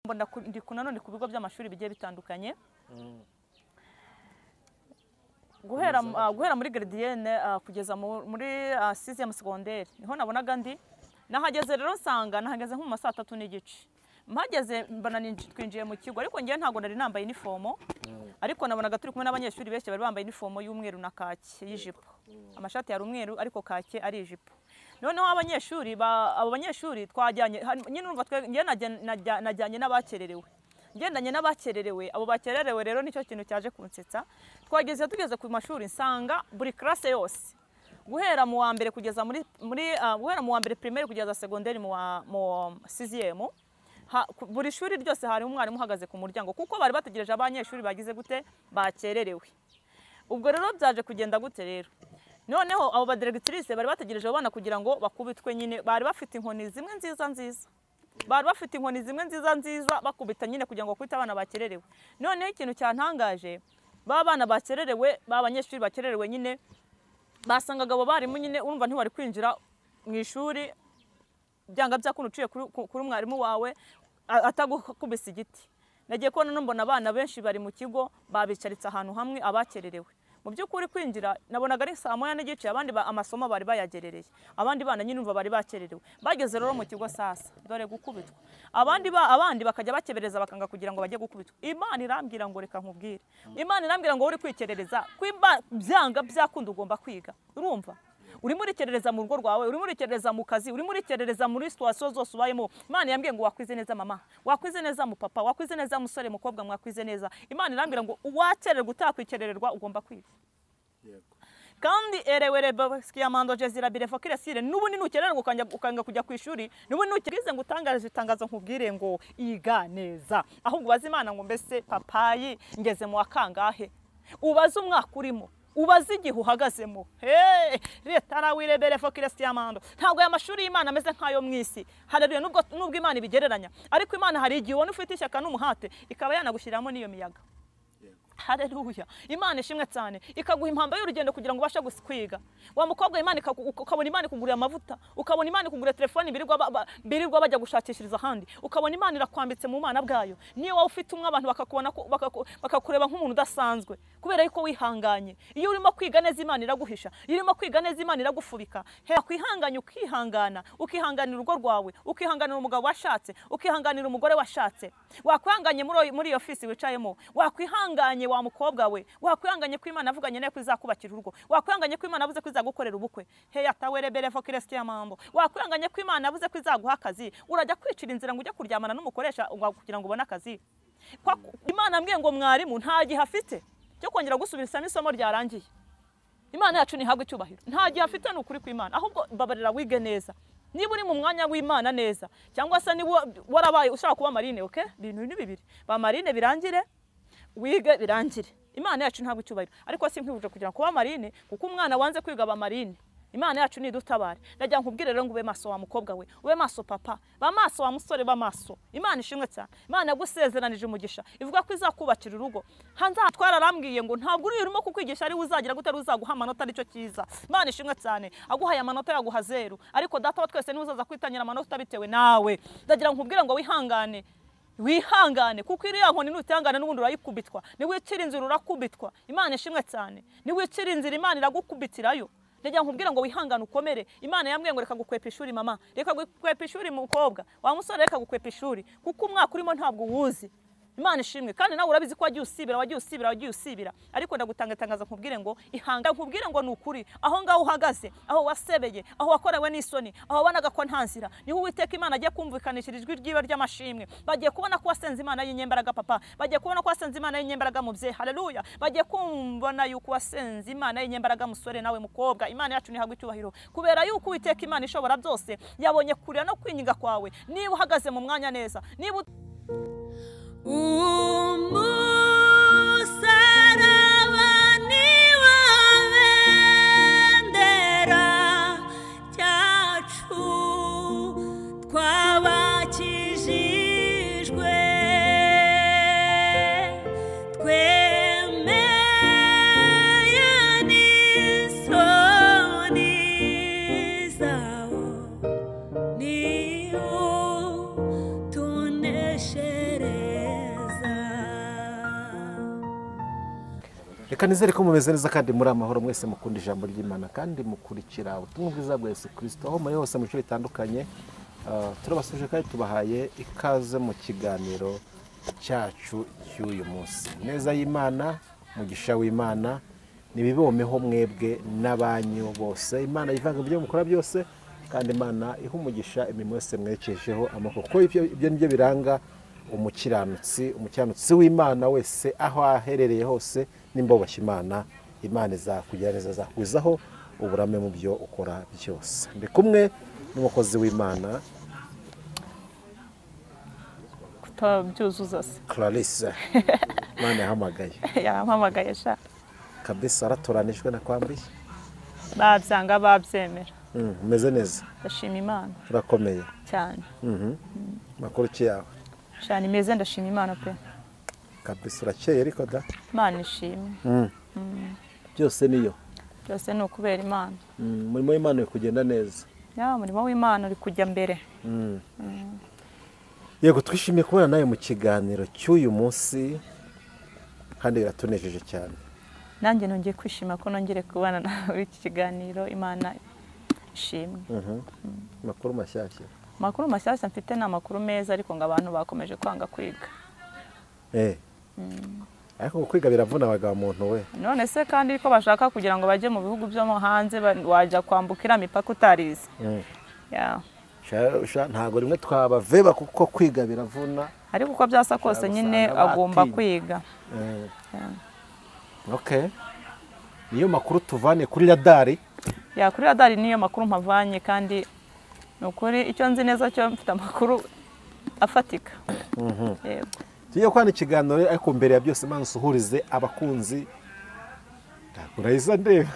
Mbona ndi nanone ku bigo by'amashuri bigiye bitandukanye, guhera muri gardienne kugeza muri 6e secondaire niho nabonaga ndi. Nahageze rero nsanga nahageze nko mu ma 3:30, mpageze mbona twinjiye mu kigo, ariko ngiye ntago nari nambaye uniforme, ariko nabonaga turi kumwe n'abanyeshuri benshi bari bambaye uniforme y'umweru na kake y'ijipo, amashati yari umweru ariko kake ari ijipo. Noneho abanyeshuri abo banyeshuri twajyanye nyine, urumva ngiye najyanye n'abakererewe, ngendanye n'abakererewe. Abo bakererewe rero nicyo kintu cyaje kunsetsa. Twageze tugeze ku mashuri nsanga buri classe yose guhera mu wa mbere kugeza muri guhera mu wa mbere primaire kugeza secondaire mu 6e, buri shuri ryose hari umwarimu uhagaze ku muryango, kuko bari bategereje abanyeshuri bagize gute bakererewe. Ubwo rero byaje kugenda gute rero, noneho abo badirectrice bari bategereje abana kugira ngo bakubitwe nyine, bari bafite inkoni zimwe nziza nziza, bari bafite inkoni zimwe nziza nziza bakubita nyine kugira ngo bakubite abana bakererewe. Noneho ikintu cyantangaje, ba bana bakererewe, ba banyeshuri bakererewe nyine basangaga abo barimu nyine, urumva ntiwari kwinjira mu ishuri byanga byakuntu uciye kuri umwarimu wawe atagukubise igiti. Nagiye kubona mbona abana benshi bari mu kigo babicaritse ahantu hamwe abakererewe. Mu by'ukuri kwinjira nabonaga ari 1:30, abandi amasomo bari bayagerereye, abandi bana nyine umva bari bakererewe. Bageze rero mu kigo sasa dore gukubitwa, abandi bakajya bakebereza bakanga kugira ngo bajye gukubitwa. Imana irambwira ngo reka nkubwire, Imana irambwira ngo uri kwikerereza kwimba byanga byakunda ugomba kwiga. Urumva urimo urikerereza mu rugo rwawe, urimo urikerereza mu kazi, urimo urikerereza muri situation zose ubayemo. Imana yambwiye ngo wakwize neza mama, wakwize neza mu papa, wakwize neza musore mukobwa, mwakwize neza. Imana irambwira ngo uwakererwa utakwikerererwa ugomba kwiga. Kandi erewere baskiyamando jezira birefokire sire, nubundi nukererwa ukanga kujya ku ishuri, nubundi nukirize ngo utangaje itangazo nkubwire ngo iga neza, ahubwo ubaze Imana ngo mbese papayi ngeze mu wakangahe, ubaze umwaka urimo, ubaze igihe uhagazemo. Ntabwo aya mashuri y'Imana ameze nk'ayo mu isi. Haleluya. Nubwo Imana ibigereranya, ariko Imana hari igihe ubona ufite ishyaka n'umuhate ikaba yanagushyiramo n'iyo miyaga. Haleluya. Imana ishimwe cyane, ikaguha impamba y'urugendo kugira ngo ubashe kwiga. Wa mukobwa Imana ukabona Imana ikugurira amavuta, ukabona Imana ikugurira telefone birirwa bajya gushakishiriza ahandi, ukabona Imana irakwambitse mu mana bwayo. Niyo wowe ufite umwe abantu bakakubona bakakureba nk'umuntu udasanzwe kubera yuko wihanganye. Iyo urimo kwiga neza Imana iraguhisha, iyo urimo kwiga neza Imana iragufubika. Kwihanganya ukihangana, ukihanganira urugo rwawe, ukihanganira umugabo washatse, ukihanganira umugore washatse, wakwihanganye muri iyo office wicayemo, wakwihanganye wa mukobwa we, wakwihanganye ko Imana avuganye nawe ko izakubakira urugo, wakwihanganye ko Imana avuze ko izagukorera ubukwe, he yatawerebere fokiresti mambo, wakwihanganye ko Imana avuze ko izaguha akazi, urajya kwicira inzira ngo ujye kuryamana n'umukoresha kugira ngo ubone akazi. Imana ambwiye ngo mwarimu nta gihe afite cyo kongera gusubiramo isomo ryarangiye. Imana yacu ntihabwe icyubahiro, nta gihe afite, ni ukuri kw'Imana. Ahubwo babarira wige neza, niba uri mu mwanya w'Imana neza, cyangwa se niba warabaye ushaka kuba marine, okay, ibintu ni bibiri, ba marine birangire, wige birangire. Imana yacu ntabwo icyubahiro, ariko sinkwibuje kugira kuba marine, kuko umwana wanze kwiga ba marine. Imana yacu nidutabare. Ndagira nkubwire rero ngo ube maso wa mukobwa we, ube maso papa, ba maso wa musore, ba maso. Imana ishimwe cyane. Imana yagusezeranije umugisha, ivuga ko izakubakira urugo. Hanze twararambwiye ngo ntabwo uri urimo kukwigisha ari uzagira gute, ari uzaguha amanota, aricyo cyiza. Imana ishimwe cyane. Aguhaye amanota yaguha 0, ariko data wa twese niwe uzaza kwitangira amanota bitewe nawe. Ndagira nkubwire ngo wihangane, wihangane, kuko iriya nkoni nutihangana n'ubundi urayikubitwa. Niwicira inzira urakubitwa. Imana ishimwe cyane. Niwicira inzira Imana iragukubitirayo. Ndagira nkubwira ngo wihangane ukomere. Imana yambwiye ngo reka gukwepa ishuri mama, reka gukwepa ishuri mukobwa, wa musore reka gukwepa ishuri, kuko umwaka urimo ntabwo uwuzi. Imana ishimwe. Kandi nawe urabizi ko wagiye usibira, wagiye usibira, wagiye usibira, ariko ndagutanga itangazo nkubwire ngo ihanga, nkubwire ngo ni ukuri, aho ngaho uhagaze, aho wasebeye, aho wakorewe n'isoni, aho wabanaga ko nta nzira, niho Uwiteka Imana agiye kumvikanishira ijwi ryiwe ry'amashimwe. Bagiye kubona ko wasenze Imana y'inyembaraga papa, bagiye kubona ko wasenze Imana y'inyembaraga mubyeyi. Haleluya. Bagiye kumbona yuko wasenze Imana y'inyembaraga musore nawe mukobwa. Imana yacu ntihabwe icyubahiro kubera yuko Uwiteka Imana ishobora byose yabonye kurira no kwinginga kwawe. Niba uhagaze mu mwanya neza, niba Umusarabani wa bendera cyacu twabakijijwe, twemeye n'isoni zawo, niwo tuneshereza. Reka nizere ko mumeze neza kandi muri amahoro mwese mukunda ijambo ry'Imana kandi mukurikira ubutumwa bwiza bwa Yesu Kristo aho muri hose mu bice bitandukanye. Turabasuje kandi tubahaye ikaze mu kiganiro cyacu cy'uyu munsi. Neza y'Imana, mugisha w'Imana nibibomeho mwebwe n'abanyu bose. Imana ivanga ibyo mukora byose kandi Imana iha umugisha imirimo yose mwerekejeho amaboko, kuko ibyo nibyo biranga umukiranutsi. Umukiranutsi w'Imana wese aho aherereye hose nimba wubashye Imana, Imana izakugira neza, izakugwizaho uburame mu byo ukora byose. Ndi kumwe n'umukozi w'Imana Kutabyuzuza se Clarisse. Imana yahamagaye, yampamagaye sha kabisa, aratoranijwe nakwambiye. Babyanga babyemera. Umeze neza, ndashima Imana. Urakomeye cyane. Makuru ki yawe? Cyane meze, ndashima Imana pe. Kabisa urakeye ariko da. Imana ishimwe. Byose niyo, byose ni ukubera Imana. Umurimo w'Imana uri kugenda neza. Ya, umurimo w'Imana uri kujya mbere. Yego, twishimiye kubana nawe mu kiganiro cy'uyu munsi kandi biratunejeje cyane. Nanjye nongeye kwishima ko nongere kubana nawe iki kiganiro. Imana ishimwe. Makuru mashyashya. Amakuru mashyashya mfite ni amakuru meza, ariko ngo abantu bakomeje kwanga kwiga. Ariko kwiga biravuna abagabo muntu we. None se kandi ko bashaka kugira ngo bajye mu bihugu byo hanze, wajya kwambukira imipaka utarize. Ya. Ntago rimwe twabaveba kuko kwiga biravuna. Ariko uko byasa kose nyine agomba kwiga. Okay. Niyo makuru tuvane kuri radari. Ya, kuri radari niyo makuru mpavanye, kandi nukuri icyo nzi neza cyo mfite amakuru afatika. Yego. Tugiye kwana ikiganiro, ariko mbere ya byose Imana usuhurize abakunzi. Urayiza ndeba.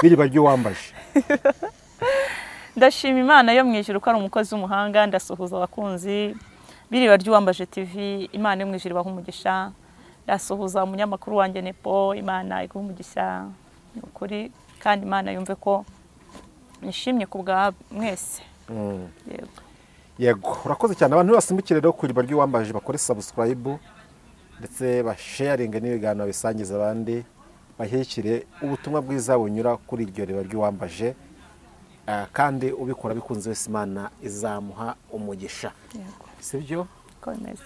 Biri baryo wambaje. Ndashima Imana yo mu ijuru ko ari umukozi w'umuhanga. Ndasuhuza abakunzi biri baryo wambaje TV, Imana yo mu ijuru ibaha umugisha. Ndasuhuza umunyamakuru wanjye Nepo, Imana iguha umugisha ukuri, kandi Imana yumve ko nishimye kubwa mwese. Yego. Yego, urakoze cyane. Abantu basimbukire rero kuri baryo wambaje bakore subscribe ndetse basharinge n'ibiganiro bisangiza abandi, bashyigikire ubutumwa bwiza bunyura kuri iryo riba ry'uwambaje. Kandi ubikora bikunze wese Imana izamuha umugisha. Yego. Sibyo? Komeza.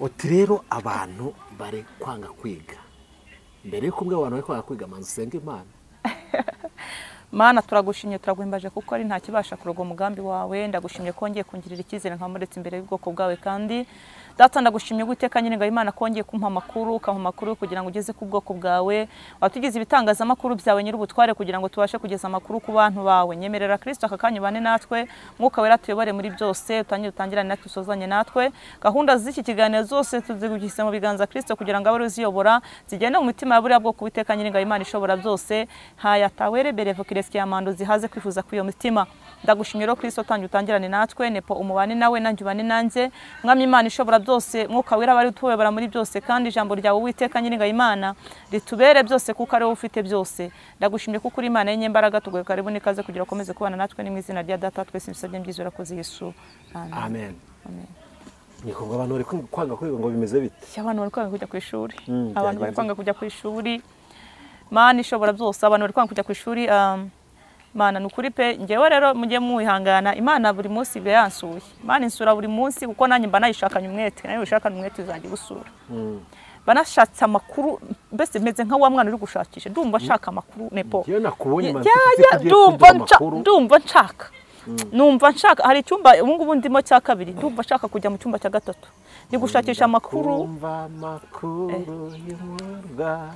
Uti rero abantu bari kwanga kwiga. Mbere yuko ubwo abantu bari kwanga kwiga, manza usenge Imana. Mana turagushimye, turaguhimbaje kuko ari nta kibasha kuroga umugambi wawe. Ndagushimye ko ngiye kungirira icyizere nkamuretse imbere y'ubwoko bwawe, kandi Data ndagushimye guteka nyine ngo Imana kongeye kumpa amakuru, ukampa amakuru kugira ngo ugeze ku bwoko bwawe. Watugize ibitangazamakuru byawe nyir'ubutware kugira ngo tubashe kugeza amakuru ku bantu bawe. Nyemerera Kristo aka kanya ubane natwe, Mwuka wera tuyobore muri byose, utangire utangirane natwe, usozanye natwe. Gahunda z'iki kiganiro zose tuzigugise mu biganza Kristo kugira ngo abe uziyobora, zigende mu mitima ya buriya bwoko. Uwiteka nyine ngo Imana ishobora byose, haya tawere berevo kireski amando zihaze kwifuza kw'iyo mitima. Ndagushimye rero Kristo, utangiye utangirane natwe, Nepo umubane nawe, nanjye ubane nanjye. Mwami Imana ishobora byose, Mwuka wera bari utuyobora muri byose, kandi ijambo ryawe Uwiteka nyine Imana ritubere byose kuko ari wowe ufite byose. Ndagushimye kuko uri Imana y'inyembaraga, tugoye karibu nikaze kugira ukomeze kubana natwe, ni mu izina rya Data twese bisabye mbyizera koze Yesu. Amen. Amen. Niko abantu bari kwanga kwiga ngo bimeze bite? Abantu bari kwanga kujya ku ishuri. Abantu bari kwanga kujya ku ishuri. Mana ishobora byose, abantu bari kwanga kujya ku ishuri. Mana nukuri pe, ngewe rero mujye muhangana. Imana buri munsi ibe yansuye. Imana insura buri munsi kuko nanjye mba nayishakanye umwete, nayo ushakanye umwete uzajya gusura. Banashatse amakuru, mbese meze nka wa mwana uri gushakisha, ndumva nshaka amakuru Nepo. Ngewe nakubonye man, ndumva nshaka. Numva nshaka, hari icyumba ubu ngubu ndimo cya kabiri, ndumva nshaka kujya mu cyumba cya gatatu. Ndi gushakisha amakuru. Ndumva amakuru y'umurwa.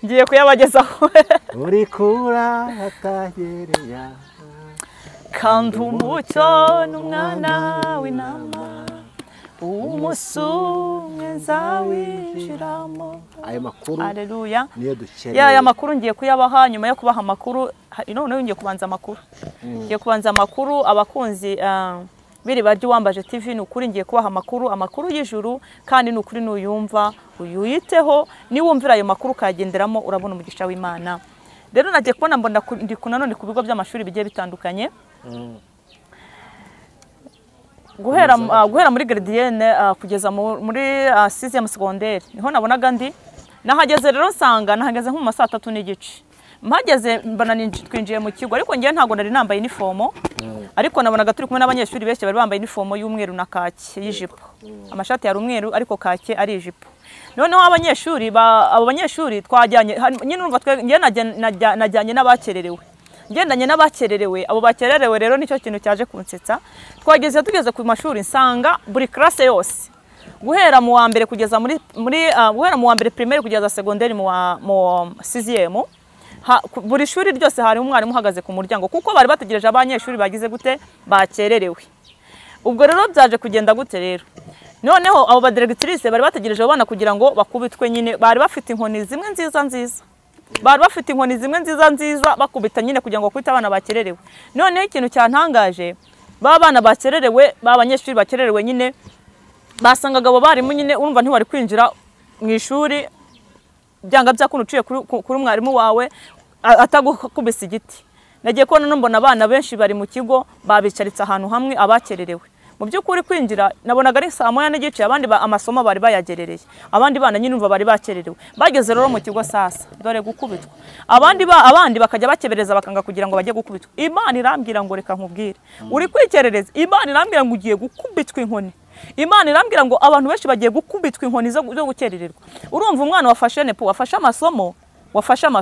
Ngiye kuyabagezaho. Uri kura hatagereya. Kandi umucyo n'umwana w'intama, umusumwe nzawinjiramo. Ayo makuru. Haleluya. Niyo dukeneye. Ya, aya makuru ngiye kuyabaha nyuma yo kubaha amakuru. None ngiye kubanza amakuru. Ngiye kubanza amakuru abakunzi biri baryo wambaje TV, ni ukuri ngiye kubaha amakuru, amakuru y'ijuru, kandi ni ukuri nuyumva uyuyiteho, niwumvira ayo makuru kagenderamo urabona umugisha w'Imana. Rero nagiye kubona mbona ndi kunanone ku bigo by'amashuri bigiye bitandukanye. Guhera muri gardienne kugeza muri 6e secondaire niho nabonaga ndi Nahageze rero nsanga nahageze nko mu ma 3:30. Mpageze mbona twinjiye mu kigo, ariko ngiye ntago nari nambaye uniformo, ariko nabonaga turi kumwe n'abanyeshuri benshi bari bambaye uniformo y'umweru na kake y'ijipo. Amashati yari umweru ariko kake ari ijipo. Noneho abanyeshuri abo banyeshuri twajyanye nyine urumva ngiye najyanye n'abakererewe. Ngendanye n'abakererewe, abo bakererewe rero nicyo kintu cyaje kunsetsa. Twageze tugeze ku mashuri nsanga buri classe yose guhera mu wa mbere kugeza muri guhera mu wa mbere primaire kugeza secondaire mu 6e, buri shuri ryose hari umwarimu uhagaze ku muryango kuko bari bategereje abanyeshuri bagize gute bakererewe. Ubwo rero byaje kugenda gute rero, noneho abo ba directrice bari bategereje abana kugira ngo bakubitwe nyine, bari bafite inkoni zimwe nziza nziza, bari bafite inkoni zimwe nziza nziza bakubita nyine kugira ngo bakubite abana bakererewe. Noneho ikintu cyantangaje, ba bana bakererewe, ba banyeshuri bakererewe nyine basangaga abo barimu nyine urumva ntiwari kwinjira mu ishuri byanga byakuntu uciye kuri umwarimu wawe atagukubise igiti. Nagiye kubona mbona abana benshi bari mu kigo babicaritse ahantu hamwe abakererewe. Mu by'ukuri kwinjira nabonaga ari 1:30, abandi amasomo bari bayagerereye, abandi bana nyine umva bari bakererewe. Bageze rero mu kigo sasa dore gukubitwa, abandi bakajya bakebereza bakanga kugira ngo bajye gukubitwa. Imana irambwira ngo reka nkubwire, uri kwikerereza. Imana irambwira ngo ugiye gukubitwa inkoni. Imana irambwira ngo abantu benshi bagiye gukubitwa inkoni zo gukerererwa. Urumva umwana wafashe nepo, wafashe amasomo,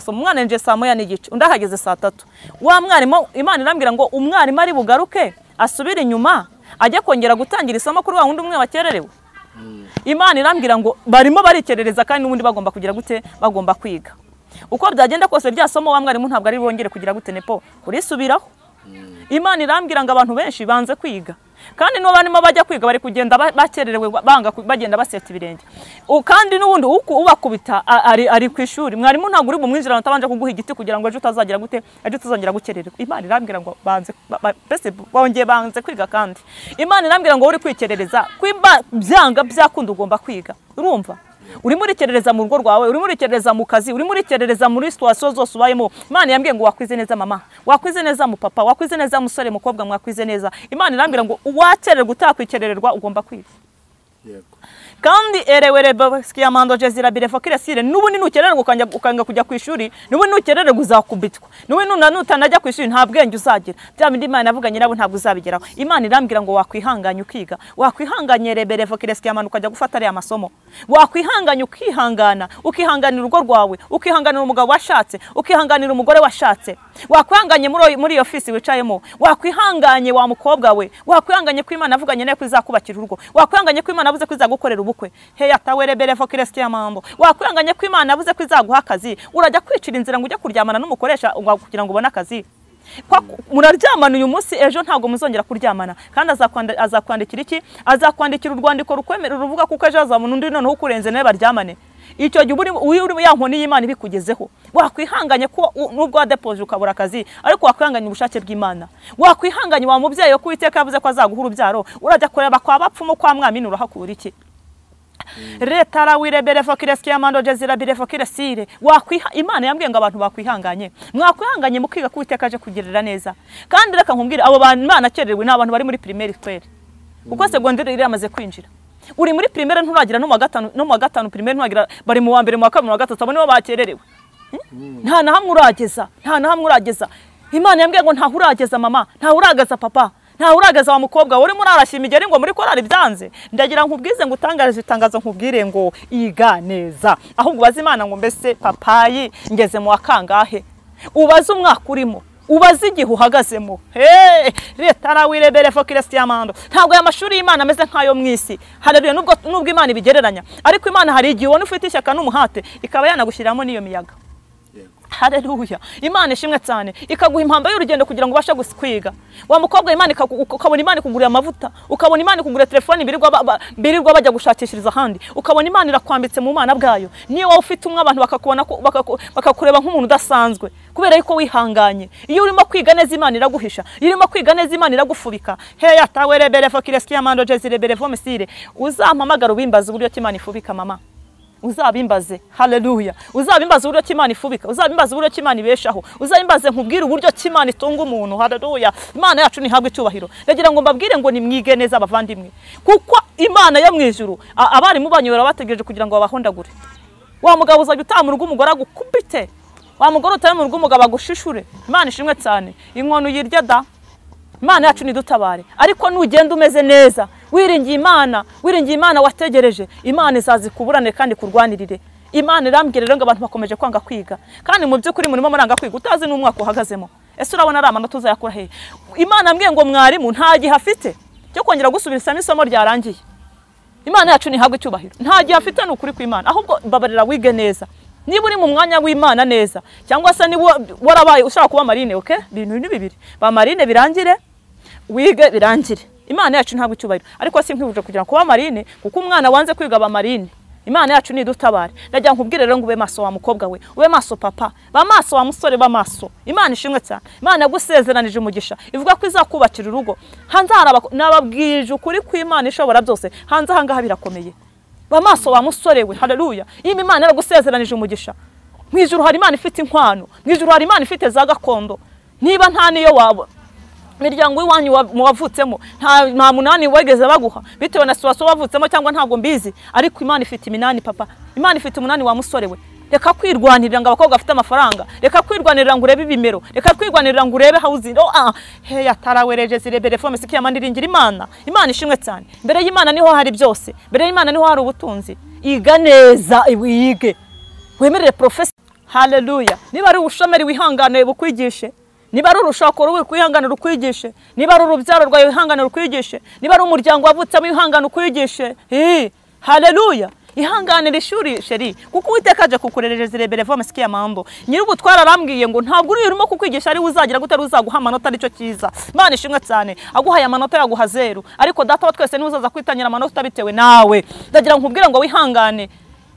umwana yinjiye 1:30, undi ahageze 3:00. Wa mwarimu, Imana irambwira ngo umwarimu ari bugaruke asubire inyuma ajye kongera gutangira isomo kuri wa wundi umwe wakererewe. Imana irambwira ngo barimo barikerereza kandi n'ubundi bagomba kugira gute, bagomba kwiga. Uko byagenda kose rya somo wa mwarimu ntabwo ari bongere kugira gute nepo kurisubiraho. Imana irambwira ngo abantu benshi banze kwiga, kandi no barimo bajya kwiga bari kugenda bakererewe banga bagenda baseta ibirenge. Kandi n'ubundi ubakubita ari ku ishuri, mwarimu ntabwo uri bumwinjira atabanje kuguha igiti kugira ngo ejo utazagira gute, ejo utazongera gukerererwa. Imana irambwira ngo banze bese bongeye banze kwiga. Kandi Imana irambwira ngo uri kwikerereza kwimba byanga byakunda ugomba kwiga. Urumva urimo urikerereza mu rugo rwawe, urimo urikerereza mu kazi, urimo urikerereza muri situation zose ubayemo. Imana yambwiye ngo wakwize neza mama, wakwize neza mu papa, wakwize neza musore mukobwa, mwakwize neza. Imana irambwira ngo uwakererwa utakwikerererwa ugomba kwiga. Yego. Kandi erewere baskiyamando jezira birefokire sire, nubundi nukererwa ukanga kujya ku ishuri, nubundi nukererwa uzakubitwa, nubundi nutanajya ku ishuri nta bwenge uzagira. Bya bindi Imana yavuganye nabo ntabwo uzabigeraho. Imana irambwira ngo wakwihanganya ukiga, wakwihanganye reberefokire skiyamando ukajya gufata ari amasomo, wakwihanganya ukihangana, ukihanganira urugo rwawe, ukihanganira umugabo washatse, ukihanganira umugore washatse, wakwihanganye muri office wicayemo, wakwihanganye wa mukobwa we, wakwihanganye ko Imana yavuganye nawe ko izakubakira urugo, wakwihanganye ko Imana yavuze ko izagukorera ubukwe. Heya tawerebere fokiresiya mambo, wakwihanganye ko Imana yavuze ko izaguha akazi, urajya kwicira inzira ngo ujye kuryamana n'umukoresha kugira ngo ubone akazi. Muraryamana uyu munsi, ejo ntabwo muzongera kuryamana. Kandi azakwandikira iki? Azakwandikira urwandiko rukwemera ruvuga kuko ejo azabona undi noneho ukurenze nawe baryamane. Icyo gihe uri ya nkoni y'Imana ibikugezeho. Wakwihanganye ko nubwo wadepoje ukabura akazi, ariko wakwihanganye ubushake bw'Imana. Wakwihanganye wa mubyeyi ko Uwiteka yavuze ko azaguha urubyaro, urajya kureba kwa bapfumu kwa mwami urahakura iki? Retara wirebere fokiresiya mando jezira birefokire. Wakwiha Imana yambwiye ngo abantu bakwihanganye, mwakwihanganye mukiga ko Uwiteka aje kugirira neza. Kandi reka nkumbwire abo bantu Imana akererewe ni abantu bari muri primaire kweri, kuko secondaire iramaze kwinjira. Uri muri primaire nturagira no mu wa gatanu, no mu wa gatanu primaire nturagira, bari mu wa mbere, mu wa kabiri, mu wa gatatu, abo nibo bakererewe. Nta na hamwe urageza, nta na hamwe urageza. Imana yambwiye ngo ntaho urageza mama, ntaho urageza papa, ntaho urageza wa mukobwa uri muri arashima imigeri ngo muri korari byanze. Ndagira nkubwize ngo utangaje itangazo nkubwire ngo iga neza, ahubwo ubaze Imana ngo mbese papayi ngeze mu wa kangahe, ubaze umwaka urimo, ubaze igihe uhagazemo. Hey, retara wirebere fokiresiya mando. Ntabwo aya mashuri y'Imana ameze nk'ayo mu isi. Haleluya. Nubwo Imana ibigereranya, ariko Imana hari igihe ubona ufite ishyaka n'umuhate ikaba yanagushyiramo n'iyo miyaga. Haleluya. Imana ishimwe cyane, ikaguha impamba y'urugendo kugira ngo ubashe kwiga. Wa mukobwa Imana ukabona Imana ikugurira amavuta, ukabona Imana ikugurira telefone birirwa bajya gushakishiriza ahandi, ukabona Imana irakwambitse mu mana bwayo. Niyo wowe ufite umwe abantu bakakubona bakakureba nk'umuntu udasanzwe kubera yuko wihanganye. Iyo urimo kwiga neza Imana iraguhisha, iyo urimo kwiga neza Imana iragufubika. Heya tawerebere fokiresiya mando jezire vomesire. Uzampamagara ubimbaze uburyo Imana ifubika mama. Uzabimbaze. Haleluya. Uzabimbaze uburyo Imana ifubika, uzabimbaze uburyo Imana ibeshaho, uzabimbaze nkubwire uburyo Imana itunga umuntu. Haleluya. Imana yacu nihabwe icyubahiro. Ndagira ngo mbabwire ngo nimwige neza abavandimwe, kuko Imana yo mu ijuru abarimu banyu barabategereje kugira ngo babahondagure. Wa mugabo uzajya utaha mu rugo umugore agukubite, wa mugore utaha mu rugo umugabo agushishure. Imana ishimwe cyane, inkono uyirya da. Imana yacu nidutabare. Ariko nugenda umeze neza, wiringiye Imana, wiringiye Imana wategereje, Imana izazikuburane kandi kurwanirire. Imana irambwira rero ngo abantu bakomeje kwanga kwiga, kandi mu by'ukuri murimo muranga kwiga utazi n'umwaka uhagazemo. Ese urabona ari amanota uzayakura he? Imana ambwiye ngo mwarimu nta gihe afite cyo kongera gusubiramo isomo ryarangiye. Imana yacu ntihabwe icyubahiro, nta gihe afite, ni ukuri kw'Imana. Ahubwo babarira wige neza, niba uri mu mwanya w'Imana neza, cyangwa se niba warabaye ushaka kuba marine, okay, ibintu ni bibiri, ba marine birangire, wige birangire. Imana yacu ntabwo icyubahiro. Ariko sinkwibuje kugira kuba marine, kuko umwana wanze kwiga ba marine. Imana yacu nidutabare. Ndagira nkubwire rero ngo ube maso wa mukobwa we, ube maso papa, ba maso wa musore, ba maso. Imana ishimwe cyane. Imana yagusezeranije umugisha, ivuga ko izakubakira urugo. Hanze nababwije ukuri kw'Imana ishobora byose, hanze aha ngaha birakomeye. Ba maso wa musore we, haleluya. Iyo Imana yaragusezeranije umugisha, mu ijuru hari Imana ifite inkwano, mu ijuru hari Imana ifite za gakondo. Niba nta niyo wabo miryango iwanyu wavutsemo, nta munani wegeze baguha bitewe na situation wavutsemo cyangwa ntabwo mbizi, ariko Imana ifite iminani papa, Imana ifite umunani wa musore we. Reka kwirwanirira ngo abakobwa bafite amafaranga, reka kwirwanirira ngo urebe ibimero, reka kwirwanirira ngo urebe housing. Oh he yatarawereje zirebere forme sikia mandiringira Imana. Imana ishimwe cyane. Mbere y'Imana niho hari byose, mbere y'Imana niho hari ubutunzi. Iga neza, wige, wemerere professor. Haleluya. Niba ari ubushomeri wihangane bukwigishe, niba ari urushako rwe kwihangana rukwigishe, niba ari urubyaro rwawe wihangana rukwigishe, niba ari umuryango wavutsemo wihangana ukwigishe. Haleluya. Ihanganira ishuri sheri, kuko Uwiteka aje kukurereza zirebere vome sikia mambo. Nyir'ubutwara arambwiye ngo ntabwo uri urimo kukwigisha ari uzagira gute, ari uzaguha amanota, aricyo cyiza. Imana ishimwe cyane, aguhaye amanota yaguha 0, ariko data wa twese niwe uzaza kwitangira amanota bitewe nawe. Ndagira nkubwire ngo wihangane,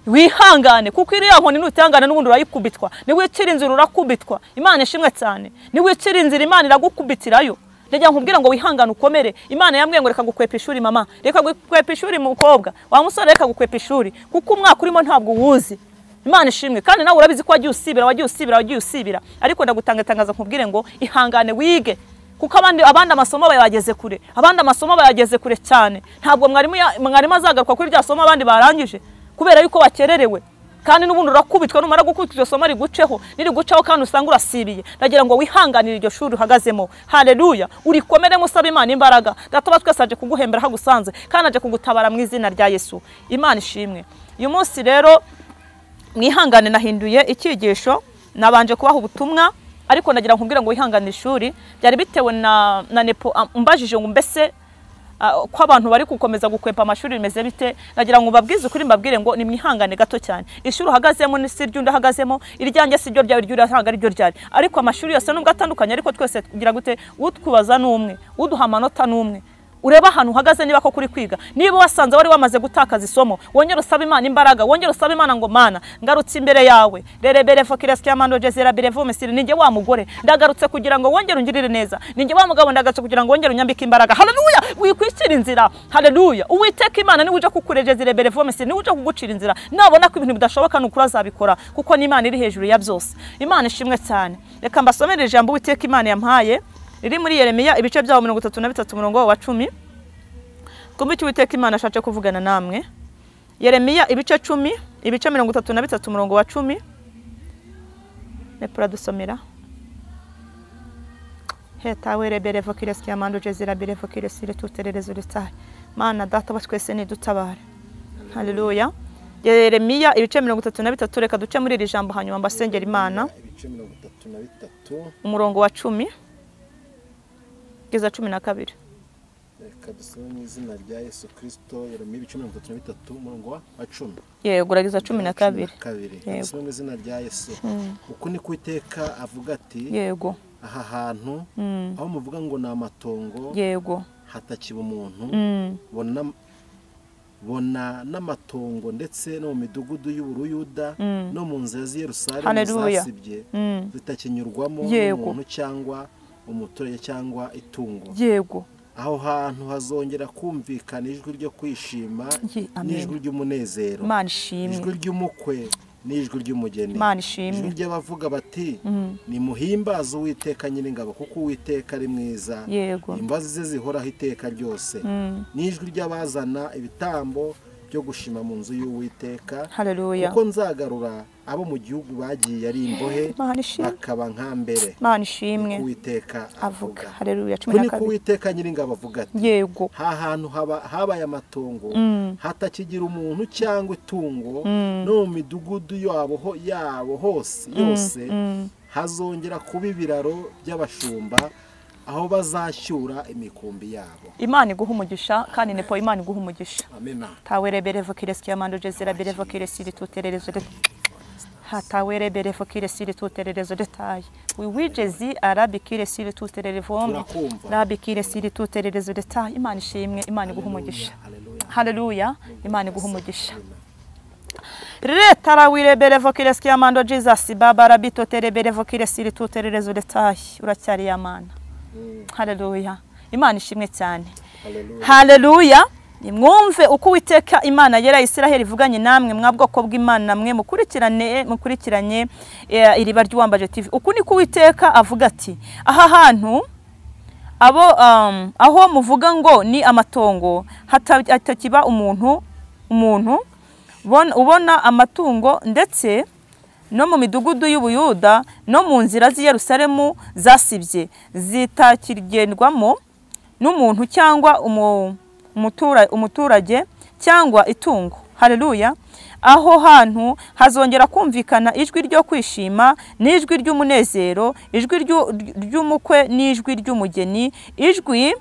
wihangane, kuko iriya nkoni nutihangana n'ubundi urayikubitwa. Niwicira inzira urakubitwa. Imana ishimwe cyane, niwicira inzira Imana iragukubitirayo. Ndagira nkubwire ngo wihangane ukomere. Imana yambwiye ngo reka gukwepa ishuri mama, reka gukwepa ishuri mukobwa, wa musore reka gukwepa ishuri, kuko umwaka urimo ntabwo uwuzi. Imana ishimwe. Kandi nawe urabizi ko wagiye usibira, wagiye usibira, wagiye usibira, ariko ndagutanga itangazo nkubwire ngo ihangane wige, kuko abandi amasomo bayageze kure, abandi amasomo bayageze kure cyane. Ntabwo mwarimu azagaruka kuri rya somo abandi barangije kubera yuko bakererewe. Kandi n'ubundi urakubitwa, numara gukubitwa iryo somo riguceho, niriguceho kandi usanga urasibiye. Ndagira ngo wihanganire iryo shuri uhagazemo. Haleluya. Urikomere musaba Imana imbaraga. Data wa twese aje kuguhembera hagusanze, kandi aje kugutabara mu izina rya Yesu. Imana ishimwe. Uyu munsi rero mwihangane, nahinduye icyigisho, nabanje kubaha ubutumwa, ariko ndagira nkubwira ngo wihangane ishuri. Byari bitewe na nepo umbajije ngo mbese ko abantu bari gukomeza gukwepa amashuri bimeze bite. Nagira ngo mbabwize ukuri, mbabwire ngo nimwihangane gato cyane. Ishuri uhagazemo ni si ry'undi ahagazemo, iryanjye si ryo ryawe, iryo ari ryo ryari, ariko amashuri yose nubwo atandukanye, ariko twese tugira gute, utwubaza n'umwe, uduha amanota n'umwe. Ureba ahantu uhagaze niba koko uri kwiga, niba wasanze wari wamaze gutakaza isomo, wongere usabe Imana imbaraga, wongere usabe Imana ngo Mana ngarutse imbere yawe, rerebere fokirasi ya jezera berevume siri, ninjye wa mugore ndagarutse kugira ngo wongere ungirire neza, ninjye wa mugabo ndagarutse kugira ngo wongere unyambike imbaraga. Haleluya. Wikwicira inzira. Haleluya. Uwiteka Imana niwe uje kukurejeza irebere vume siri, niwe uje kugucira inzira. Nabona ko ibintu bidashoboka nukuri azabikora, kuko ni Imana iri hejuru ya byose. Imana ishimwe cyane. Reka mbasomere ijambo Uwiteka Imana yampaye riri muri Yeremiya ibice byawo 33 umurongo wa 10. Kumbe icyo Uwiteka Imana ashatse kuvugana namwe. Yeremiya ibice 10, ibice 33 umurongo wa 10. Nepura dusomera. Hetawe rebere vokiresi amando jezira bere vokiresi retuterereza uritahe. Mana data wa twese nidutabare. Haleluya. Yeremiya ibice 33, reka duce muri iri jambo hanyuma mbasengera Imana. Ibice 33 umurongo wa 10 kugeza 12. Reka dusome mu izina rya Yesu Kristo. Yeremiya ibice 33 umurongo wa 10. Yego, urageza 12. Dusome mu izina rya Yesu. Uku ni Uwiteka avuga ati, yego, aha hantu aho muvuga ngo ni amatongo, yego, hatakiba umuntu, bona n'amatongo ndetse no mu midugudu y'Uburuyuda no mu nzira z'i Yerusalemu zasibye zitakinyurwamo n'umuntu cyangwa umuturage cyangwa itungo. Yego, aho hantu hazongera kumvikana ijwi ryo kwishima n'ijwi ry'umunezero, ijwi ry'umukwe n'ijwi ry'umugeni, ijwi ry'abavuga bati nimuhimbaze Uwiteka Nyiringabo kuko Uwiteka ari mwiza, imbabazi ze zihoraho iteka ryose, n'ijwi ry'abazana ibitambo byo gushima mu nzu y'Uwiteka. Haleluya. Kuko nzagarura abo mu gihugu bagiye ari imbohe bakaba nka mbere. Imana ishimwe. Uwiteka avuga. Haleluya. 12. Uwiteka Nyiringabo avuga ati, yego, ha hantu habaye amatongo hatakigira umuntu cyangwa itungo, no mu midugudu yabo hose yose hazongera kuba ibiraro by'abashumba aho bazashyura imikumbi yabo. Imana iguha umugisha kandi nepo Imana iguha umugisha. Amina. Tawerebere vokireski amando jezera bere vokiresiri tutererezo de hatawerebere vokiresiri tutererezo detail. Wiwijezi arabikire siri tutererevo rabikire siri tutererezo detail. Imana ishimwe, Imana iguha umugisha. Haleluya. Imana iguha umugisha. Retarawirebere vokireski amando Jesus baba rabito terebere vokiresiri tutererezo detail. Uracyari yamana. Haleluya. Imana ishimwe cyane. Haleluya. Nimwumve uko Uwiteka Imana yera Isiraheli ivuganye namwe mwa bwoko bw'Imana mwe mukurikiranye iriba ry'Uwambaje TV. Uku niko Uwiteka avuga ati, aha hantu abo aho muvuga ngo ni amatongo hatakiba umuntu ubona amatungo, ndetse no mu midugudu y'Ubuyuda no mu nzira z'i Yerusalemu zasibye zitakigendwamo n'umuntu cyangwa umuturage cyangwa itungo. Haleluya. Aho hantu hazongera kumvikana ijwi ryo kwishima n'ijwi ry'umunezero, ijwi ry'umukwe n'ijwi ry'umugeni, ijwi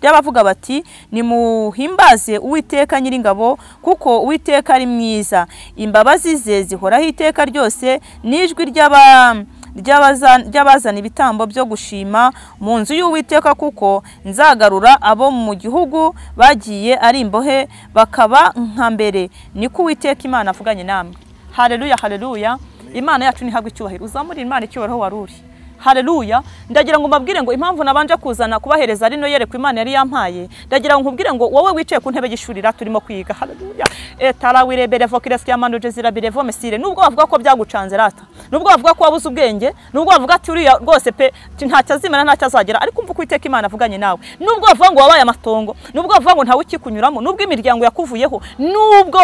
ry'abavuga bati, nimuhimbaze Uwiteka Nyiringabo kuko Uwiteka ari mwiza, imbabazi ze zihoraho iteka ryose, n'ijwi ry'abazana ibitambo byo gushima mu nzu y'Uwiteka, kuko nzagarura abo mu gihugu bagiye ari imbohe bakaba nka mbere. Niko Uwiteka Imana avuganye namwe. Haleluya, haleluya. Imana yacu nihabwe icyubahiro. Uzamurira Imana icyubahiro wari uri. Haleluya. Ndagira ngo mbabwire ngo impamvu nabanje kuzana kubahereza rino yerekwa Imana yari yampaye, ndagira ngo nkubwire ngo wowe wicaye ku ntebe y'ishuri turimo kwiga. Haleluya. Etarawirebere vokireski amando jezira birevo mesire. Nubwo bavuga ko byagucanze rata, nubwo bavuga ko wabuze ubwenge, nubwo bavuga ati uriya rwose pe ntacyo azimana ntacyo azagera, ariko umva ko Uwiteka Imana avuganye nawe. Nubwo bavuga ngo wabaye amatongo, nubwo bavuga ngo ntawe ukikunyuramo, nubwo imiryango yakuvuyeho, nubwo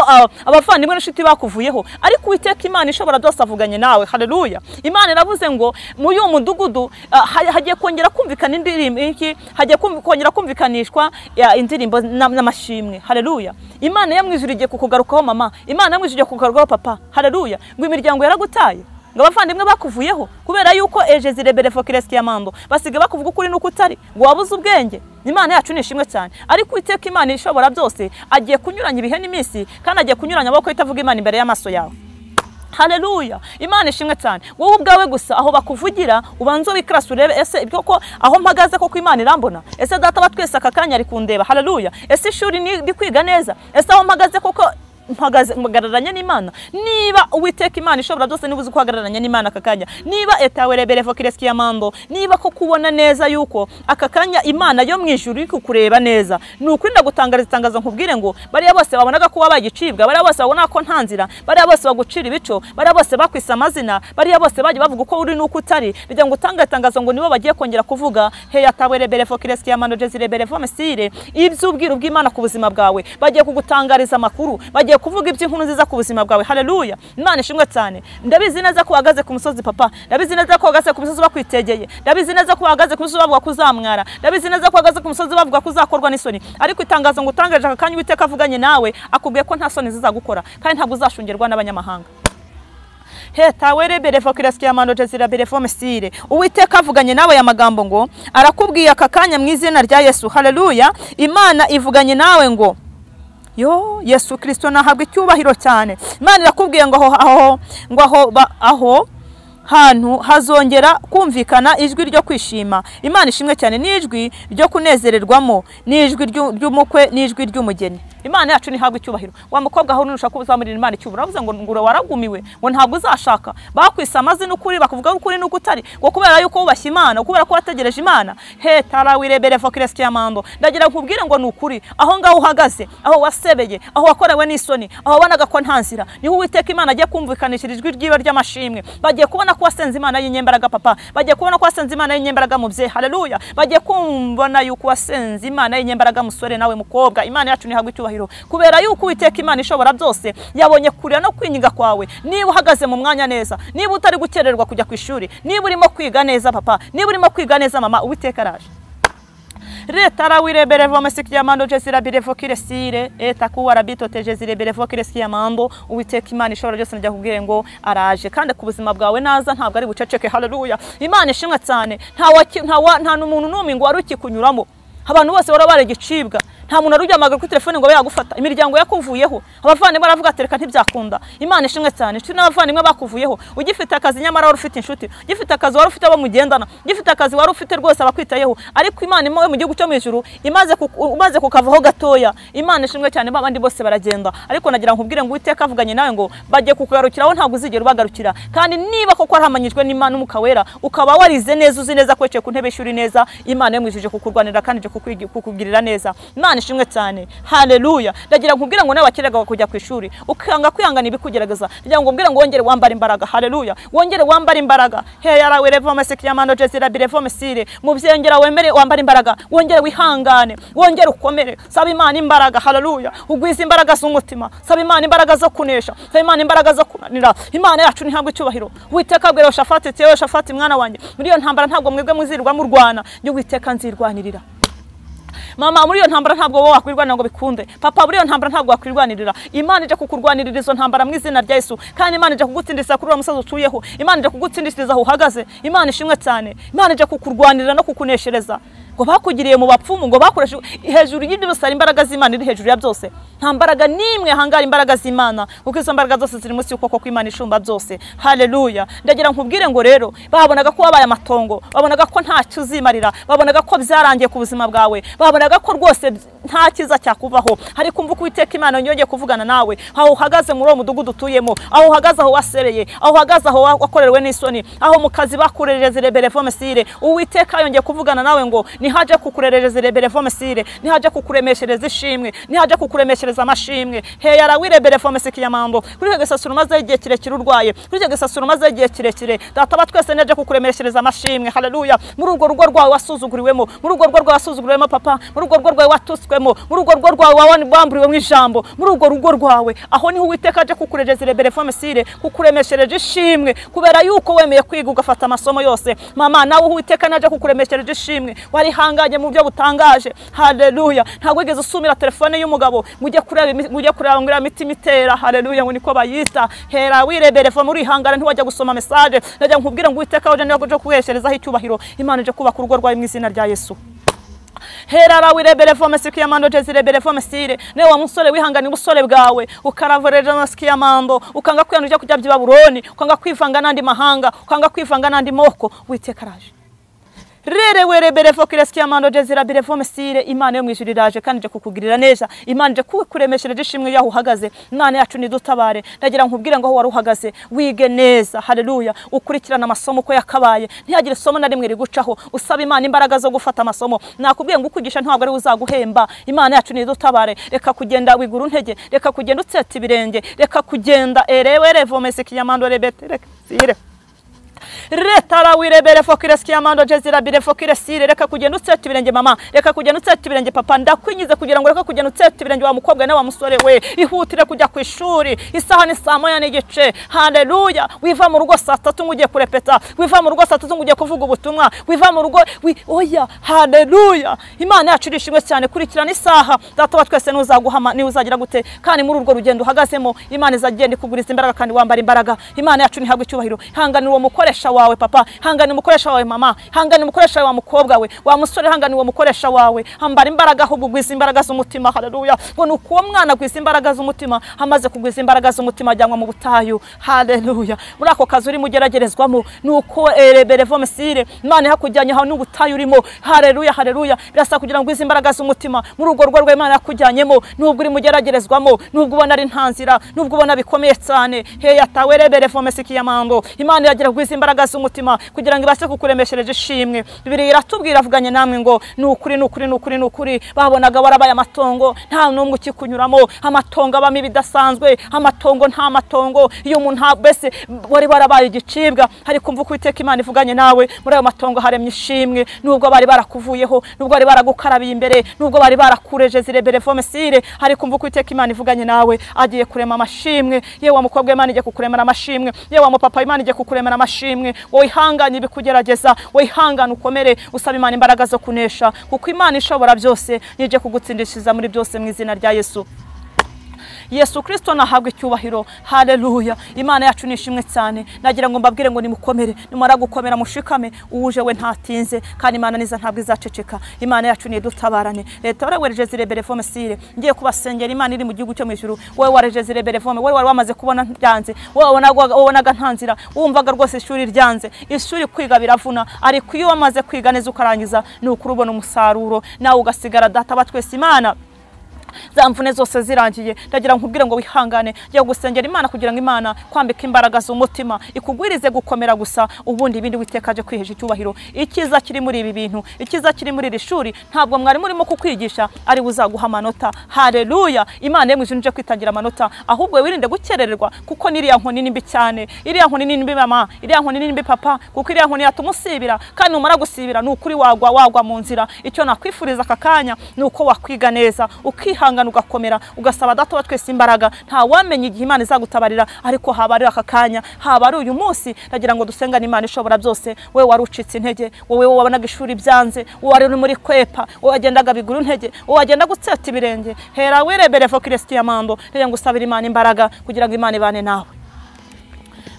abavandimwe n'inshuti bakuvuyeho, ariko Uwiteka Imana ishobora byose avuganye nawe. Haleluya. Imana iravuze ngo mu uyu mudugudu hagiye kongera kumvikana indirimbo iki, hagiye kongera kumvikanishwa indirimbo n'amashimwe. Haleluya. Imana ya mwijuru igiye kukugarukaho mama, Imana ya mwijuru igiye kukugarukaho papa. Haleluya. Ngo imiryango yaragutaye, ngo abavandimwe bakuvuyeho kubera yuko ejezirebere vokireski yamando basiga bakuvuga ukuri nuko utari, ngo wabuze ubwenge. Imana yacu ni ishimwe cyane. Ariko Uwiteka Imana ishobora byose agiye kunyuranya ibihe n'iminsi, kandi agiye kunyuranya amaboko itavuga Imana imbere y'amaso yawe. Haleluya. Imana ishimwe cyane. Wowe ubwawe gusa aho bakuvugira ubanze wikrasa urebe, ese ibyo ko aho mpagaze koko Imana irambona? Ese data batwese aka kanya ari kundeba? Haleluya. Ese ishuri ndi kwiga neza? Ese aho mpagaze koko mpagaze mpagararanye n'Imana? Niba Uwiteka Imana ishobora byose niba uzi guhagararanye n'Imana aka kanya, niba etawerebere vokireski yamando, niba ko kubona neza yuko aka kanya Imana yo mu ijuru iri kukureba neza, ni ukuri ndagutangariza itangazo nkubwire ngo bariya bose babonaga ko wabaye igicibwa, bariya bose babona ko nta nzira, bariya bose bagucira ibico, bariya bose bakwisa amazina, bariya bose bagiye bavuga uko uri nuko utari, ndagira ngo utange itangazo ngo nibo bagiye kongera kuvuga he yatawerebere vokireski yamando jezirebere vomesire iby'ubwiru bw'Imana ku buzima bwawe. Bagiye kugutangariza amakuru, bagiye kuvuga iby'inkuru nziza ku buzima bwawe. Haleluya. Imana ishimwe cyane. Ndabizi neza ko uhagaze ku musozi papa, ndabizi neza ko uhagaze ku musozi bakwitegeye, ndabizi neza ko uhagaze ku musozi bavuga ko uzamwara, ndabizi neza ko uhagaze ku musozi bavuga ko uzakorwa n'isoni, ariko itangazo ngo utangaje aka kanya Uwiteka avuganye nawe akubwiye ko nta soni zizagukora kandi ntabwo uzashungerwa n'abanyamahanga. Hetawerebere vokireski yamando jezira berefo mesire. Uwiteka avuganye nawe ya magambo ngo arakubwiye aka kanya mu izina rya Yesu. Haleluya. Imana ivuganye nawe ngo yo Yesu Kristo nahabwe icyubahiro cyane. Imana irakubwiye ngo aho hantu hazongera kumvikana ijwi ryo kwishima. Imana ishimwe cyane, n'ijwi ryo kunezererwamo, n'ijwi ry'umukwe n'ijwi ry'umugeni. Imana yacu nihabwe icyubahiro. Wa mukobwa aho nushaka kuzamurira Imana icyubahiro, uravuze ngo ngura waragumiwe, ngo ntabwo uzashaka, bakwisa amazina ukuri, bakuvuga ukuri nuko utari, ngo kubera yuko wubashye Imana, kubera ko wategereje Imana. He tarawirebere vokireski yamando. Ndagira nkubwire ngo nukuri, aho ngaho uhagaze, aho wasebeye, aho wakorewe n'isoni, aho wanaga ko nta nzira, niho Uwiteka Imana agiye kumvikanishira ijwi ryiwe ry'amashimwe. Bagiye kubona ko wasenze Imana y'inyembaraga papa, bagiye kubona ko wasenze Imana y'inyembaraga mubyeyi. Haleluya. Bagiye kumbona yuko wasenze Imana y'inyembaraga musore nawe mukobwa. Imana yacu nihabwe icyubahiro kubera yuko Uwiteka Imana ishobora byose yabonye kurira no kwinginga kwawe. Niba uhagaze mu mwanya neza, niba utari gukererwa kujya ku ishuri, niba urimo kwiga neza papa, niba urimo kwiga neza mama, Uwiteka araje. Retara wireberevo mesikiyamando jezira birevo kiresire etakuwa rabito tejezire berevo kiresiyamando. Uwiteka Imana ishobora byose njya kubwire ngo araje, kandi ku buzima bwawe naza ntabwo ari buceceke. Haleluya. Imana ishimwe cyane. Nta n'umuntu n'umwe ngo wari ukikunyuramo. Abantu bose bari barigicibwa, nta muntu arujyamaga kuri telefone ngo yagufata, imiryango yakuvuyeho, abavandimwe baravuga ati reka ntibyakunda. Imana ishimwe cyane. Inshuti n'abavandimwe bakuvuyeho, ugifite akazi nyamara wari ufite inshuti, ugifite akazi wari ufite abo mugendana, ugifite akazi wari ufite rwose abakwitayeho, ariko Imana imwe mu gihugu cyo mu ijuru imaze kukavaho gatoya. Imana ishimwe cyane, babandi bose baragenda. Ariko nagira nkubwire ngo Uwiteka avuganye nawe ngo bagiye kukugarukiraho, ntabwo uzigera ubagarukira. Kandi niba koko warahamanyijwe n'Imana n'Umwuka Wera, ukaba warize neza, uzi neza ko wicaye ku ntebe y'ishuri neza, Imana yo mu ijuru kukurwanira kandi kukugirira neza. Imana ishimwe cyane. Haleluya. Ndagira nkubwira ngo nawe wakeraga kujya ku ishuri ukanga kwihangana ibikugerageza, ndagira ngo mbwira ngo wongere wambara imbaraga. Haleluya. Wongere wambara imbaraga. He yarawe revome sekiyamando jezira birevome sire. Mubyengera wemere wambara imbaraga, wongere wihangane, wongere ukomere. Saba Imana imbaraga. Haleluya. Ugwize imbaraga z'umutima, saba Imana imbaraga zo kunesha, saba Imana imbaraga zo kunanira. Imana yacu ntihabwe icyubahiro. Uwiteka abwira Yoshafati ati Yoshafati mwana wanjye, muri iyo ntambara ntabwo mwebwe muzirwa murwana, njye Uwiteka nzirwanirira. Mama, muri iyo ntambara ntabwo wowe wakwirwanira ngo bikunde. Papa, muri iyo ntambara ntabwo wakwirwanirira. Imana ije kukurwanirira izo ntambara mu izina rya Yesu. Kandi Imana ije kugutsindisha kuri uwo musozi utuyeho. Imana ije kugutsindishiriza aho uhagaze. Imana ishimwe cyane. Imana ije kukurwanirira no kukuneshereza. Ngo bakugiriye mu bapfumu, ngo bakoreshe hejuru y'ibyo byose, imbaraga z'Imana iri hejuru ya byose. Nta mbaraga nimwe hangara imbaraga z'Imana, kuko izo mbaraga zose ziri munsi y'ukuboko kw'Imana ishumba byose. Haleluya. Ndagira nkubwire ngo rero babonaga ko wabaye amatongo, babonaga ko ntacyo uzimarira, babonaga ko byarangiye ku buzima bwawe, babonaga ko rwose nta cyiza cyakuvaho. Ariko umva uko Uwiteka Imana yongeye kuvugana nawe, aho uhagaze muri uwo mudugudu utuyemo, aho uhagaze aho wasereye, aho uhagaze aho wakorerewe n'isoni, aho mu kazi bakurereze reberevome sire, Uwiteka yongeye kuvugana nawe ngo nihaje kukurerereza reberevome sire, nihaje kukuremeshereza ishimwe, nihaje kukuremeshereza amashimwe. He yarawireberevome sikiyamando. Kuri icyo gisasuro umaze igihe kirekire urwaye, kuri icyo gisasuro umaze igihe kirekire, data twese naje kukuremeshereza amashimwe. Haleluya. Muri urwo rugo rwawe wasuzuguriwemo, muri urwo rugo rwawe wasuzuguriwemo papa, muri urwo rugo rwawe watutswemo, muri urwo rugo rwawe wamburiwemo ijambo, muri urwo rugo rwawe aho niho Uwiteka aje kukurereza reberevome sire, kukuremeshereje ishimwe, kubera yuko wemeye kwiga ugafata amasomo yose. Mama, nawe Uwiteka naje kukuremeshereje ishimwe, wari hanganye mu byo butangaje. Haleluya. Ntabwo wigeze usumira telefone y'umugabo mujye kureba ngo mitima itera. Haleluya, ngo niko bayita. Hera wirebereva muri hangana, ntiwajya gusoma message. Najya nkubwira ngo Uwiteka waje niwe aje kuhesherezaho icyubahiro. Imana ije kubaka urugo rwawe mu izina rya Yesu. Hera wireberevome sikiyamando jezireberevome sire. Newe wa musore wihangana ubusore bwawe, ukaravoreje masikiyamando, ukanga kwiyanduja kujya by'i Babuloni, ukanga kwivanga n'andi mahanga, ukanga kwivanga n'andi moko. Uwiteka araje. Rere wereberefo kiresiyamando jezira birefo mesire. Imana yo mu ijuru iraje kandi ije kukugirira neza. Imana ije kukuremeshereje ishimwe yaho uhagaze. Imana yacu nidutabare. Ndagira nkubwire ngo aho wari uhagaze wige neza. Haleluya. Ukurikirana amasomo uko yakabaye, ntihagire isomo na rimwe rigucaho. Usaba Imana imbaraga zo gufata amasomo. Nakubwiye ngo ukwigisha ntabwo ari uzaguhemba. Imana yacu nidutabare. Reka kugenda wigura intege, reka kugenda utseta ibirenge, reka kugenda erewe revo mesikiyamando rebete reka sire. Retara wirebere fokireskiyamando jezira bire fokiresire. Reka kugenda utseta ibirenge mama, reka kugenda utseta ibirenge papa. Ndakwinyize kugira ngo reka kugenda utseta ibirenge wa mukobwa na wa musore we. Ihutire kujya ku ishuri, isaha ni 1:30. Haleluya. Wiva mu rugo saa 3 ngo ugiye kurepeta, wiva mu rugo saa 3 ngo ugiye kuvuga ubutumwa, wiva mu rugo oya. Haleluya. Imana yacu irishimwe cyane. Kurikirana isaha, data wa twese nuzaguhama ni uzagira gute. Kandi muri urwo rugendo uhagazemo, Imana izagenda ikuguriza imbaraga kandi wambara imbaraga. Imana yacu ntihabwe icyubahiro. Hanganira uwo mukoresha wawe papa, hangana umukoresha wawe mama, hangana umukoresha wawe mukobwa we, wa musore, hangana uwo mukoresha wawe. Hambara imbaraga ahubwo ugwiza imbaraga z'umutima. Haleluya. Ngo nuko uwo mwana agwiza imbaraga z'umutima, amaze kugwiza imbaraga z'umutima ajyanwa mu butayu. Haleluya. Muri ako kazi urimo ugeragerezwamo, nuko ereberevo mesire, Imana yakujyanye aho n'ubutayu urimo. Haleluya, haleluya. Birasa kugira ngo ugwize imbaraga z'umutima muri urwo rugo rw'Imana yakujyanyemo, nubwo urimo ugeragerezwamo, nubwo ubona ari nta nzira, nubwo ubona bikomeye cyane. He yatawe reberevo mesikiyamando. Imana iragira kugwiza imbaraga imbaraga z'umutima kugira ngo ibashe kukuremeshereje ishimwe. Bibiliya iratubwira avuganye namwe ngo ni ukuri ni ukuri ni ukuri ni ukuri. Babonaga warabaye amatongo, nta n'umwe ukikunyuramo, amatongo abamo ibidasanzwe, amatongo nta matongo, iyo umuntu mbese wari warabaye igicibwa. Ariko umva uko Uwiteka Imana ivuganye nawe, muri ayo matongo haremye ishimwe, nubwo bari barakuvuyeho, nubwo bari baragukarabiye imbere, nubwo bari barakureje zirebere fomesire. Ariko umva uko Uwiteka Imana ivuganye nawe, agiye kurema amashimwe. Yewe mukobwa, Imana igiye kukuremera amashimwe. Yewe mupapa, Imana igiye kukuremera amashimwe. Wowe ihangane ibikugerageza, wowe ihangane ukomere, usaba Imana imbaraga zo kunesha, kuko Imana ishobora byose, nije kugutsindishiriza muri byose mu izina rya Yesu. Yesu Kristo nahabwe icyubahiro. Haleluya. Imana yacu nishimwe cyane. Nagira ngo mbabwire ngo nimukomere, nimara gukomera mushikame, uwuje we ntatinze, kandi Imana niza ntabwo izaceceka. Imana yacu nidutabarane. Leta warawereje zirebere fome sire. Ngiye kubasengera Imana iri mu gihugu cyo mu ijuru. Wowe wareje zirebere fome, wowe wari wamaze kubona byanze, wowe wabonaga nta nzira, wumvaga rwose ishuri ryanze. Ishuri kwiga biravuna, ariko iyo wamaze kwiga neza ukarangiza, ni ukuri ubona umusaruro, nawe ugasigara data batwese Imana za mvune zose zirangiye. Ndagira nkubwire ngo wihangane, jya gusengera Imana kugira ngo Imana kwambika imbaraga z'umutima, ikugwirize gukomera gusa, ubundi ibindi Uwiteka aje kwihesha icyubahiro. Icyiza kiri muri ibi bintu, icyiza kiri muri iri shuri, ntabwo mwari murimo kukwigisha ari buzaguha amanota. Haleluya. Imana yemwe ije kwitangira amanota, ahubwo wirinde gukerererwa, kuko niriya nkoni ni mbi cyane. Iriya nkoni ni mbi mama, iriya nkoni ni mbi papa, kuko iriya nkoni yatumusibira, kandi numara gusibira ni ukuri wagwa mu nzira. Icyo nakwifuriza aka kanya ni uko wakwiga neza, ukihangana, ugakomera, ugasaba data wa twese imbaraga. Nta wamenye igihe Imana izagutabarira, ariko haba ari aka kanya, haba ari uyu munsi. Ndagira ngo dusengane Imana ishobora byose. Wowe wari ucitse intege, wowe wabonaga ishuri byanze, wowe wari uri muri kwepa, wowe wagendaga biguru intege, wowe wagenda gutseta ibirenge, hera wirebere fo Kristo ndagira ngo usabire Imana imbaraga kugira ngo Imana ibane nawe.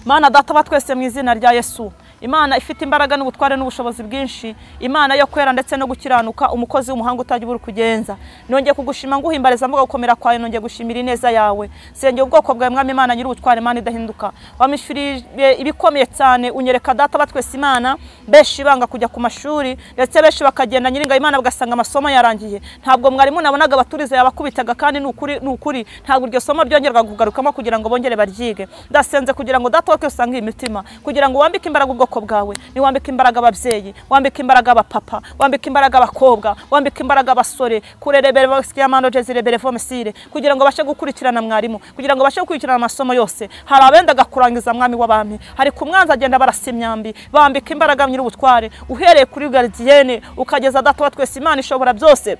Mana data wa twese mu izina rya Yesu, Imana ifite imbaraga n'ubutware n'ubushobozi bwinshi, Imana yo kwera ndetse no gukiranuka, umukozi w'umuhanga utagira ubura kugenza. Nongeye kugushima nguhimbariza mvuga gukomera kwawe, nongeye gushimira ineza yawe. Sengera ubwoko bwawe Mwami Imana nyiri ubutware, Imana idahinduka. Wamishurije ibikomeye cyane, unyereka data batwese Imana, benshi banga kujya ku mashuri, ndetse benshi bakagenda nyiringa Imana bagasanga amasomo yarangiye. Ntabwo mwarimu nabonaga abaturiza yabakubitaga, kandi nukuri nukuri ntabwo iryo somo ryongerwa kugarukamo kugira ngo bongere baryige. Ndasenze kugira ngo data twese usange imitima, kugira ngo wambike imbaraga ubwoko bwawe. Ni wambika imbaraga ababyeyi, wambika imbaraga abapapa, wambika imbaraga abakobwa, wambika imbaraga abasore, kurerebere basikiyamano jezirebere fomesire, kugira ngo bashe gukurikirana mwarimu, kugira ngo bashe gukurikirana amasomo yose. Hari abendaga kurangiza Mwami w'abami, hari ku mwanza agenda barasa imyambi. Bambika imbaraga nyiri ubutware, uhereye kuri gardienne ukageza data wa twese Imana ishobora byose.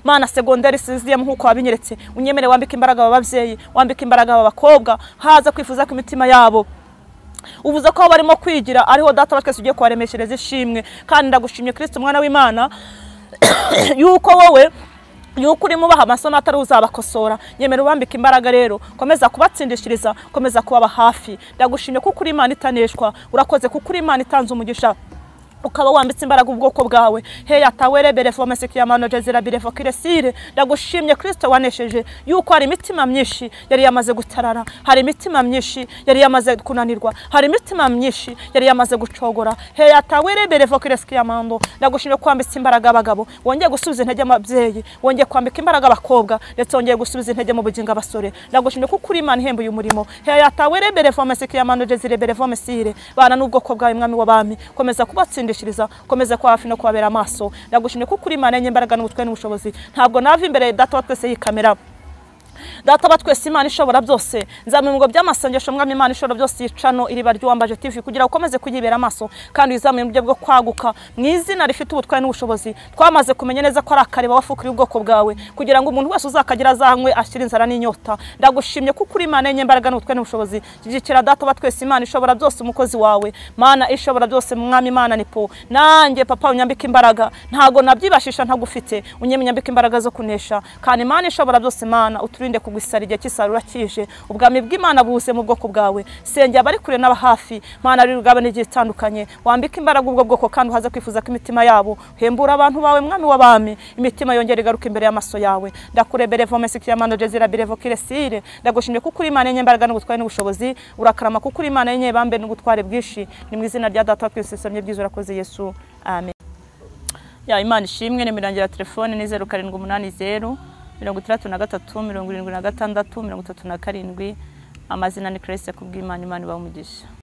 Mana segonderi sinziyemo nkuko wabinyeretse, unyemere wambika imbaraga ababyeyi, wambika imbaraga abakobwa, haza kwifuza ku mitima yabo. Ubuza ko barimo kwigira ariho data batwese ugiye kubaremeshereza ishimwe. Kandi ndagushimye Kristo mwana w'Imana yuko wowe yuko urimo ubaha amasomo atari uzabakosora. Nyemera ubambika imbaraga rero, komeza kubatsindishiriza, komeza kubaba hafi. Ndagushimye kuko uri Imana itaneshwa, urakoze kuko uri Imana itanze umugisha, ukaba wambitse imbaraga ubwoko bwawe. Heya tawerebere fomese kiyamano jezira birevo kiresire. Ndagushimye Kristo wanesheje, yuko hari imitima myinshi yari yamaze gutarara, hari imitima myinshi yari yamaze kunanirwa, hari imitima myinshi yari yamaze gucogora. Heya tawerebere fo kiresiyamando. Ndagushimye kwambitse imbaraga abagabo, wongeye gusubiza intege ababyeyi, wongeye kwambika imbaraga abakobwa, ndetse wongeye gusubiza intege mu bugingo abasore. Ndagushimye kuko uri Imana ihembuye umurimo. Heya tawerebere fomese kiyamano jezira birevo mesire. Bana n'ubwoko bwawe Mwami w'abami, komeza kubatsindisha, komeza kwa hafi no kubabera amaso. Ndagushimye kuko uri Imana y'imbaraga n'ubutware n'ubushobozi. Ntabwo nava imbere data wa twese yikamera. Data wa twese Imana ishobora byose, nzamuye mu by'amasengesho Mwami Imana ishobora byose yicano iriba ry'uwambaje TV kugira ukomeze kuyibera amaso, kandi uzamuye mu buryo bwo kwaguka mu izina rifite ubutware n'ubushobozi. Twamaze kumenya neza ko ari akareba wafukuriye ubwoko bwawe, kugira ngo umuntu wese uzakagira azanywe ashira inzara n'inyota. Ndagushimye kuko uri Imana y'imbaraga n'ubutware n'ubushobozi. Shyigikira data wa twese Imana ishobora byose, umukozi wawe Mana ishobora byose Mwami Imana nipo nanjye papa unyambika imbaraga, ntago nabyibashisha ntagufite, unyambika imbaraga zo kunesha. Kandi Imana ishobora byose Mana uturinde kugwisara igihe cy'isarura kije, ubwami bw'Imana buze mu bwoko bwawe. Sengera abari kure n'aba hafi, Mana ari rugabane igihe itandukanye, wambika imbaraga ubwo bwoko kandi uhaze kwifuza ko imitima yabo, hembura abantu bawe Mwami w'abami, imitima yongera igaruka imbere y'amaso yawe. Ndakurebere vomese kiyamano jezira birevo kiresire. Ndagushimye kuko uri Imana y'imbaraga n'ubutware n'ubushobozi, urakarama kuko uri Imana y'inyebambe n'ubutware bwinshi. Ni mu izina rya data twese somye byiza urakoze Yesu, amen. Ya Imana ishimwe. Nimirangira telefone ni 0780 63 76 37. Amazina ni Christ kubw'Imana. Imana ibahe umugisha.